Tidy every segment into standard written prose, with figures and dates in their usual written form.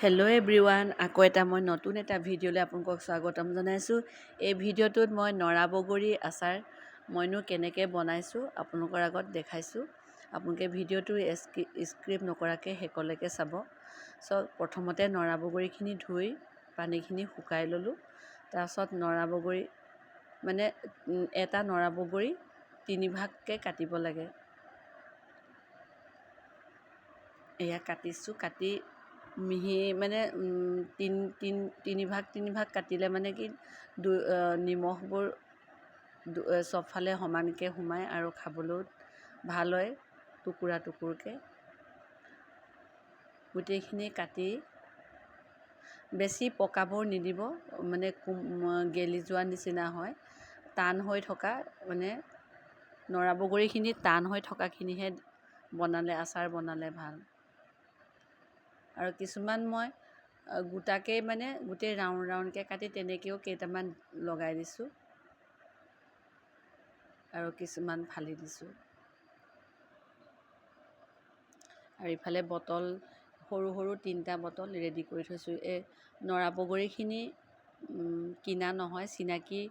Hello' everyone, আকৌ এটা মই নতুন এটা ভিডিঅ'লৈ আপোনালোকক স্বাগতম জনাইছোঁ। এই ভিডিঅ'টোত মই নৰা বগৰী আচাৰ মইনো কেনেকৈ বনাইছোঁ আপোনালোকৰ আগত দেখাইছোঁ। আপোনালোকে ভিডিঅ'টো স্কিপ নকৰাকৈ শেষলৈকে চাব। চ' প্ৰথমতে নৰা বগৰীখিনি ধুই পানীখিনি শুকাই ল'লোঁ। তাৰপাছত নৰা বগৰী মানে এটা নৰা বগৰী তিনিভাগকৈ কাটিব লাগে। এয়া কাটিছোঁ, কাটি মিহি মানে তিনিভাগ তিনিভাগ কাটিলে মানে কি নিমখবোৰ চবফালে সমানকৈ সোমায় আৰু খাবলৈও ভাল হয় টুকুৰা টুকুৰকৈ। গোটেইখিনি কাটি বেছি পকাবোৰ নিদিব, মানে গেলি যোৱা নিচিনা হয়। টান হৈ থকা মানে নৰা বগৰীখিনি টান হৈ থকাখিনিহে বনালে আচাৰ বনালে ভাল। আৰু কিছুমান মই গোটাকেই মানে গোটেই ৰাউণ্ড ৰাউণ্ডকৈ কাটি তেনেকৈও কেইটামান লগাই দিছোঁ আৰু কিছুমান ফালি দিছোঁ। আৰু ইফালে বটল সৰু সৰু তিনিটা বটল ৰেডি কৰি থৈছোঁ। এই নৰা বগৰীখিনি কিনা নহয়, চিনাকি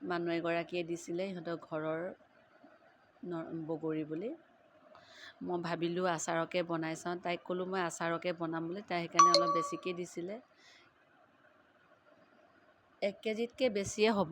মানুহ এগৰাকীয়ে দিছিলে, সিহঁতৰ ঘৰৰ বগৰী বুলি। মই ভাবিলোঁ আচাৰকে বনাই চাওঁ, তাইক ক'লোঁ মই আচাৰকে বনাম বুলি, তাই সেইকাৰণে অলপ বেছিকৈ দিছিলে। 1 কেজিতকৈ বেছিয়ে হ'ব।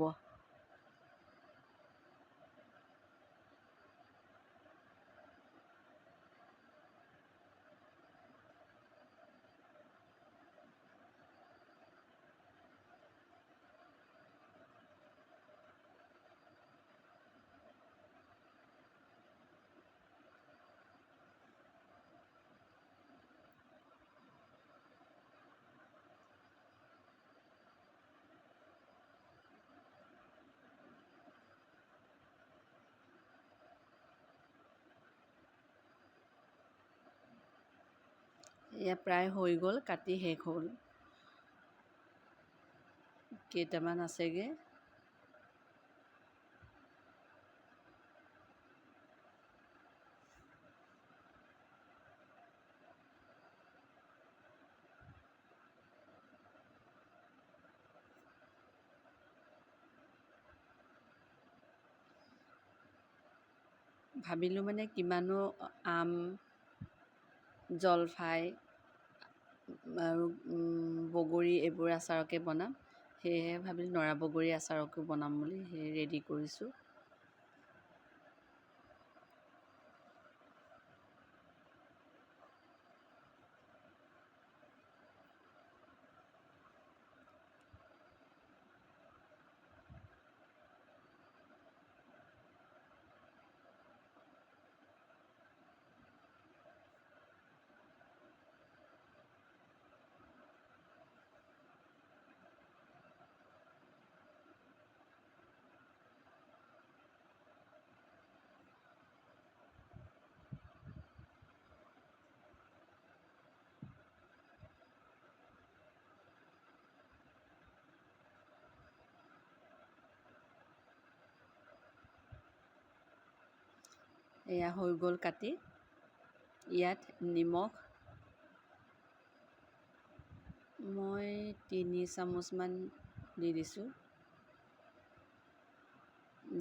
এয়া প্ৰায় হৈ গ'ল, কাটি শেষ হ'ল, কেইটামান আছেগৈ। ভাবিলোঁ মানে কিমানো আম, জলফাই আৰু বগৰী এইবোৰ আচাৰকে বনাম, সেয়েহে ভাবিলোঁ নৰা বগৰী আচাৰকে বনাম বুলি সেয়ে ৰেডি কৰিছোঁ। এয়া হৈ গ'ল কাটি। ইয়াত নিমখ মই 3 চামুচমান দি দিছোঁ।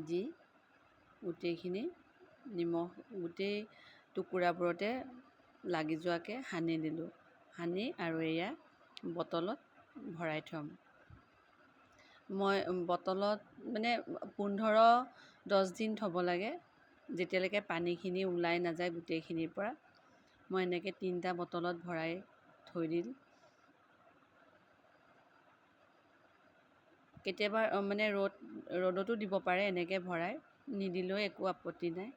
দি গোটেইখিনি নিমখ গোটেই টুকুৰাবোৰতে লাগি যোৱাকৈ সানি দিলোঁ। সানি আৰু এয়া বটলত ভৰাই থ'ম। মই বটলত মানে 15-10 দিন থ'ব লাগে, যেতিয়ালৈকে পানীখিনি ওলাই নাযায় গোটেইখিনিৰ পৰা। মই এনেকৈ 3টা বটলত ভৰাই থৈ দিম। কেতিয়াবা মানে ৰ'দতো দিব পাৰে, এনেকৈ ভৰাই নিদিলেও একো আপত্তি নাই।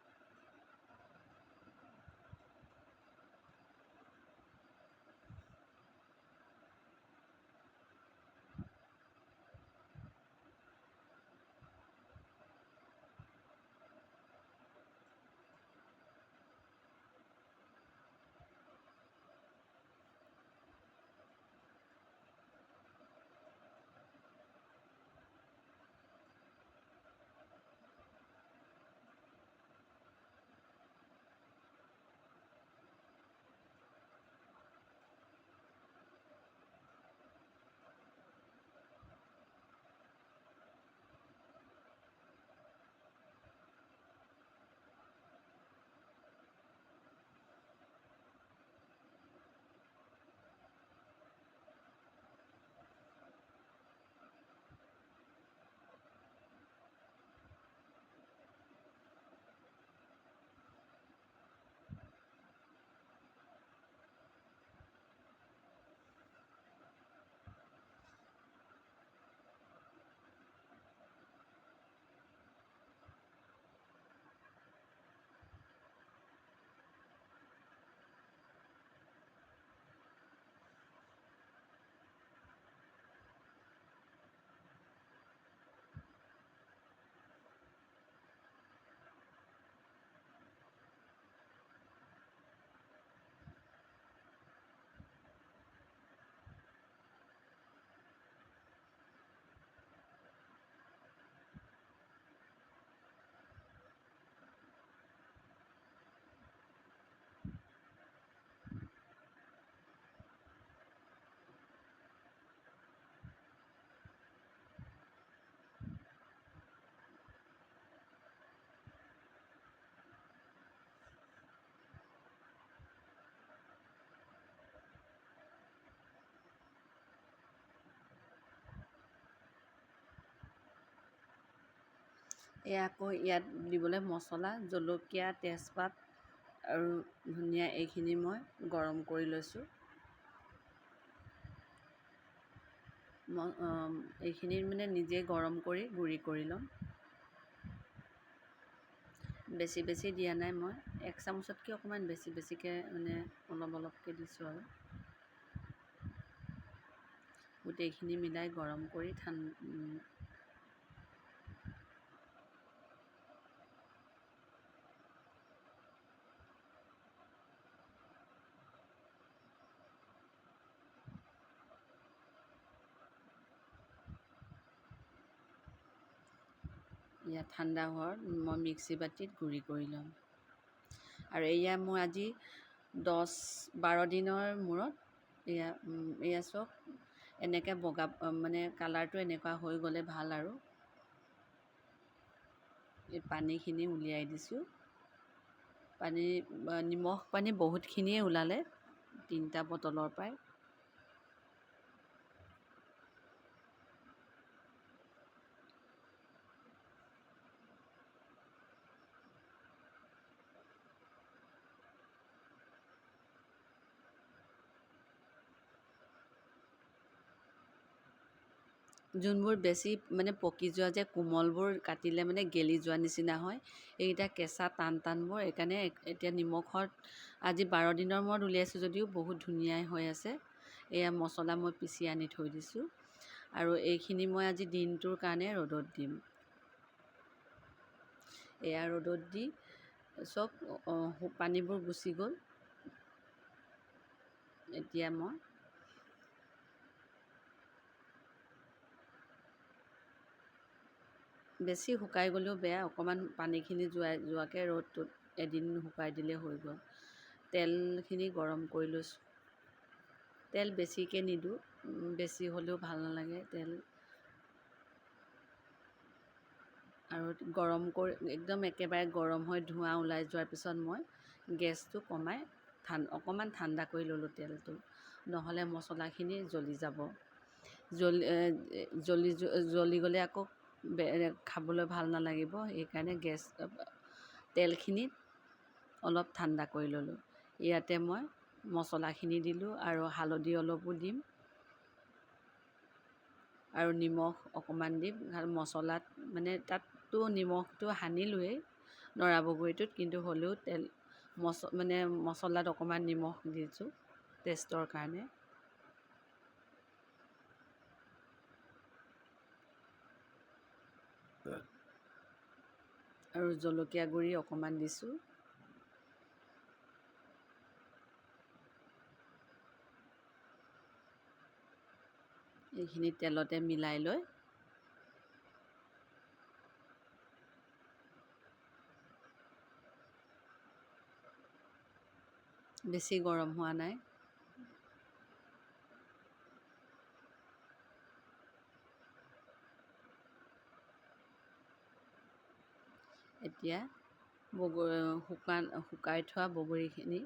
এয়া আকৌ ইয়াত দিবলৈ মছলা, জলকীয়া, তেজপাত আৰু ধনিয়া এইখিনি মই গৰম কৰি লৈছোঁ। এইখিনি মানে নিজে গৰম কৰি গুড়ি কৰি ল'ম। বেছি বেছি দিয়া নাই মই, এক চামুচতকৈ অকণমান বেছি বেছিকৈ মানে অলপ অলপকৈ দিছোঁ আৰু। গোটেইখিনি মিলাই গৰম কৰি ইয়াত ঠাণ্ডা হোৱাৰ মই মিক্সি বাতিত গুড়ি কৰি ল'ম। আৰু এয়া মোৰ আজি 10-12 দিনৰ মূৰত এয়া চব এনেকৈ বগা মানে কালাৰটো এনেকুৱা হৈ গ'লে ভাল আৰু। এই পানীখিনি উলিয়াই দিছোঁ। নিমখ পানী বহুতখিনিয়ে ওলালে 3টা বটলৰ পৰাই। যোনবোৰ বেছি মানে পকি যোৱা যে কোমলবোৰ কাটিলে মানে গেলি যোৱা নিচিনা হয়, এইকেইটা কেঁচা টান টানবোৰ, সেইকাৰণে এতিয়া নিমখত আজি 12 দিনৰ মূৰত উলিয়াইছোঁ যদিও বহুত ধুনীয়াই হৈ আছে। এয়া মছলা মই পিচি আনি থৈ দিছোঁ আৰু এইখিনি মই আজি দিনটোৰ কাৰণে ৰ'দত দিম। এয়া ৰ'দত দি চব পানীবোৰ গুচি গ'ল। এতিয়া মই বেছি শুকাই গ'লেও বেয়া, অকণমান পানীখিনি যোৱাকৈ ৰ'দটোত এদিন শুকাই দিলে হৈ গ'ল। তেলখিনি গৰম কৰি লৈছোঁ। তেল বেছিকৈ নিদিওঁ, বেছি হ'লেও ভাল নালাগে তেল। আৰু গৰম কৰি একদম একেবাৰে গৰম হৈ ধোঁৱা ওলাই যোৱাৰ পিছত মই গেছটো কমাই অকণমান ঠাণ্ডা কৰি ল'লোঁ তেলটো, নহ'লে মছলাখিনি জ্বলি যাব। জ্বলি গ'লে আকৌ খাবলৈ ভাল নালাগিব, সেইকাৰণে তেলখিনি অলপ ঠাণ্ডা কৰি ল'লোঁ। ইয়াতে মই মছলাখিনি দিলোঁ আৰু হালধি অলপো দিম আৰু নিমখ অকণমান দিম। আৰু মছলাত মানে তাততো নিমখটো সানিলোৱেই নৰা বগৰীটোত, কিন্তু হ'লেও মছলাত অকণমান নিমখ দিছোঁ টেষ্টৰ কাৰণে। আৰু জলকীয়া গুড়ি অকণমান দিছোঁ। এইখিনি তেলতে মিলাই লৈ বেছি গৰম হোৱা নাই। এতিয়া শুকাই থোৱা বগৰীখিনি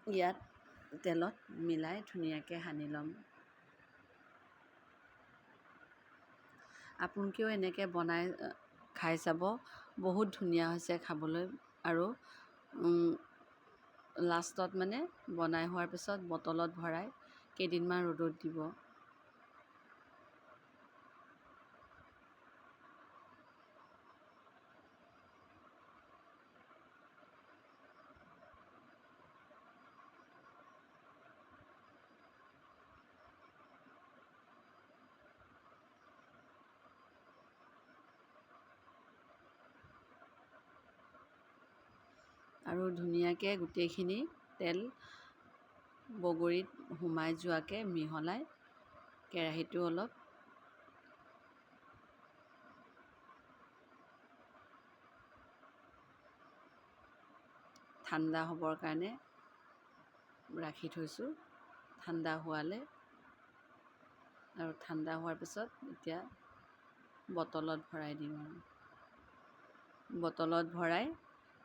ইয়াত তেলত মিলাই ধুনীয়াকৈ সানি ল'ম। আপোনালোকেও এনেকৈ বনাই খাই চাব, বহুত ধুনীয়া হৈছে খাবলৈ। আৰু লাষ্টত বনাই হোৱাৰ পিছত বটলত ভৰাই কেইদিনমান ৰ'দত দিব। আৰু ধুনীয়াকৈ গোটেইখিনি তেল বগৰীত সোমাই যোৱাকৈ মিহলাই কেৰাহীটো অলপ ঠাণ্ডা হ'বৰ কাৰণে ৰাখি থৈছোঁ। ঠাণ্ডা হোৱালে আৰু ঠাণ্ডা হোৱাৰ পিছত এতিয়া বটলত ভৰাই দিম। আৰু বটলত ভৰাই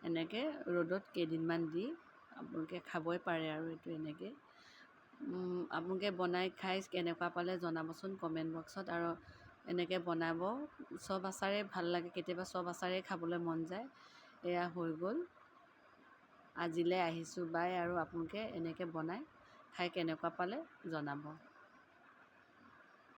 এনেকৈ ৰ'দত কেইদিনমান দি আপোনালোকে খাবই পাৰে। আৰু এইটো এনেকৈ আপোনালোকে বনাই খাই কেনেকুৱা পালে জনাবচোন কমেণ্ট বক্সত। আৰু এনেকৈ বনাব। চব আচাৰেই ভাল লাগে, কেতিয়াবা চব আচাৰেই খাবলৈ মন যায়। এয়া হৈ গ'ল। আজিলৈ আহিছোঁ, বাই। আৰু আপোনালোকে এনেকৈ বনাই খাই কেনেকুৱা পালে জনাব।